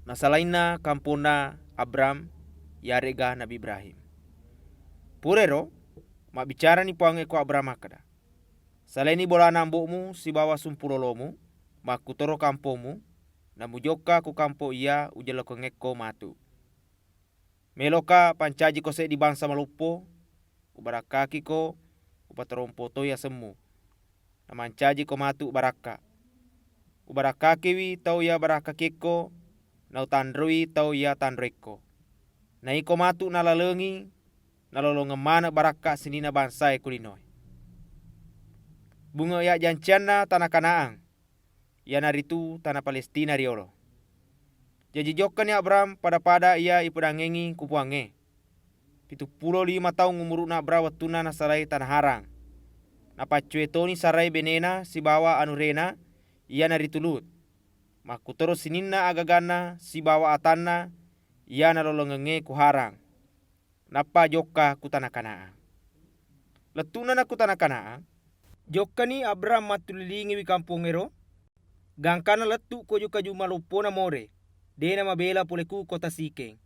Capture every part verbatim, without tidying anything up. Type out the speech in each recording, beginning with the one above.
nasalainna kamponna Abram, iyaré'ga Nabi Ibrahim. Purairo, mabbicarani Puwangnge ko Abram makkeda, "Salaini bolana ambo'mu sibawa sumpulolomu, makkutoro kampommu, namujokka ku kampo iya ujellokengngekko matu. Meloka pancajiko seddi bangsa maloppo, ubarakkakiko, upatarompo toi asemmu. Namancajiko matu barakka. Ubarakkakiwi tau iya barakkakiekko, nautanroi tau iya tanroikko. Na iko matu nalalengi, nalolongeng maneng barakka sininna bangsaé ku linoé. Bunge yajjancianna tana Kanaan, iyanaritu tana Paléstina riyolo." Jaji jokkani Abram pada-pada iya ipedangngengi ku Puwangnge. Pituppulo lima taung umuru'na Abram wettunna nasalai tana Haran. Napaccowé toni Sarai bénéna sibawa anuréna, iyanaritu Lut. Makkutoro sininna agaganna sibawa atanna iya nalolongengngé ku Haran. Nappa jokka ku tana Kanaan. Lettu'na na ku tana Kanaan, jokkani Abram mattulilingiwi kampongngéro, gangkanna lettu ko kaju-kaju maloppona More, dé namabéla polé ku kota Sikhem.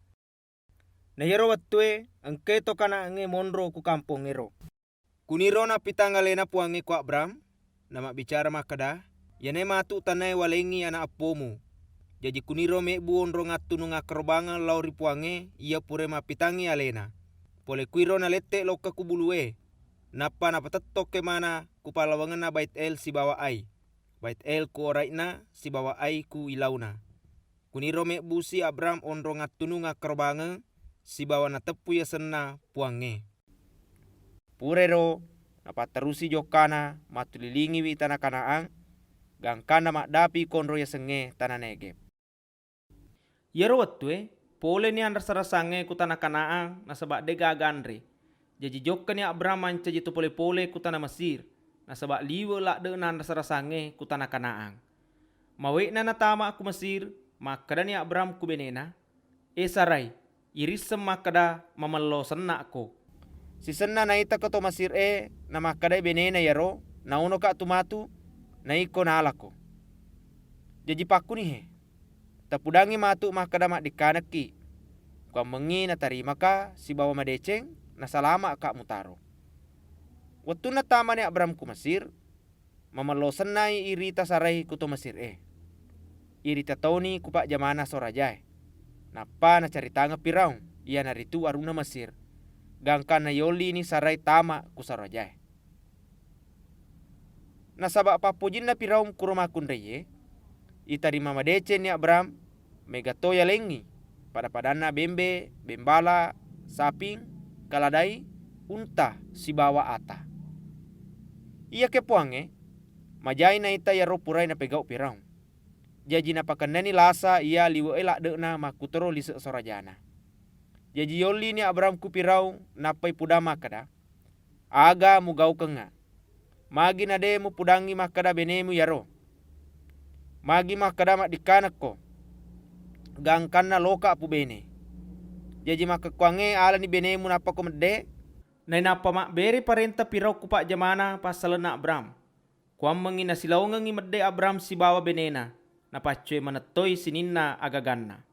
Na iyaro wettué engkai to Kanaangngé monro ku kampongngéro. Kuniro nappitang aléna Puwangnge ko Abram, namabbicara makkeda, "Iyanaé matu tanaé walengngi ana eppomu." Jaji kuniro mébbu onrong attunung akkarobangeng lao ri Puwangnge iya puraé mappitangngi aléna. Polé kuwiro nalétté lokka ku bulué, nappa napatettong kémana ku pallawangenna Bait El sibawa Ai, Bait El ku orai'na sibawa Ai ku ilauna. Kuniro mébbusi Abram onrong attunung akkarobangeng sibawa nateppui asenna Puwangnge. Purairo napatterusi jokkana mattulilingiwi tana Kanaan, gangkanna maddapi konro yasengngé tana Negeb. Iyaro wettué, poléni anrasa-rasangngé ku tana Kanaan nasaba dé gaga anré. Jaji jokkani Abram mancaji to polé-polé ku tana Mesir, nasaba liwe' ladde'na anrasa-rasangngé ku tana Kanaan. Mawé'na natama ku Mesir, makkedani Abram ku bénéna, "É Sarai, irisseng makkeda mamello senna'ko. Sisenna naitako to Mesir-é namakkedai bénéna iyaro, naunoka tu matu, na iko nalako. Jaji pakkunihe, tapudangngi matu makkeda maddikkanekki, kuammengngi natarimaka sibawa madécéng, nasalama'ka mutaro." Wettunna tamani Abram ku Mesir, mamello sennai irita Sarai ku to Mesir-é. Irita toni ku pajjamana saorajaé. Nappa nacaritangeng Firaun, iyanaritu arunna Mesir, gangkanna yollini Sarai tama ku saorajaé. Nasaba pappojinna Firaun kuro makkunraié, itarima madécénni Abram, méga to yalengngi, pada-padanna bémbé, bémbala, saping, kaladai, unta, sibawa ata. Iyakiya Puwangnge, majai naita iyaro purai napégau Firaun. Jaji napakennani lasa iya liwe'é ladde'na makkutoro lise' saorajana. Jaji yollini Abram ku Firaun, nappai pudang makkeda, "Aga mugaukengnga? Magi nadé mupudangngi makkeda bénému iyaro? Magi makkeda maddikkanekko, gangkanna loka pubéné? Jaji makkekkuwangngé alani bénému nappako meddé?" Nainappa mabbéré parénta Firaun ku pajjamana passalenna Abram. Kuammengngi nasilaongengngi meddé Abram sibawa bénéna, napaccowé manettoi sininna agaganna.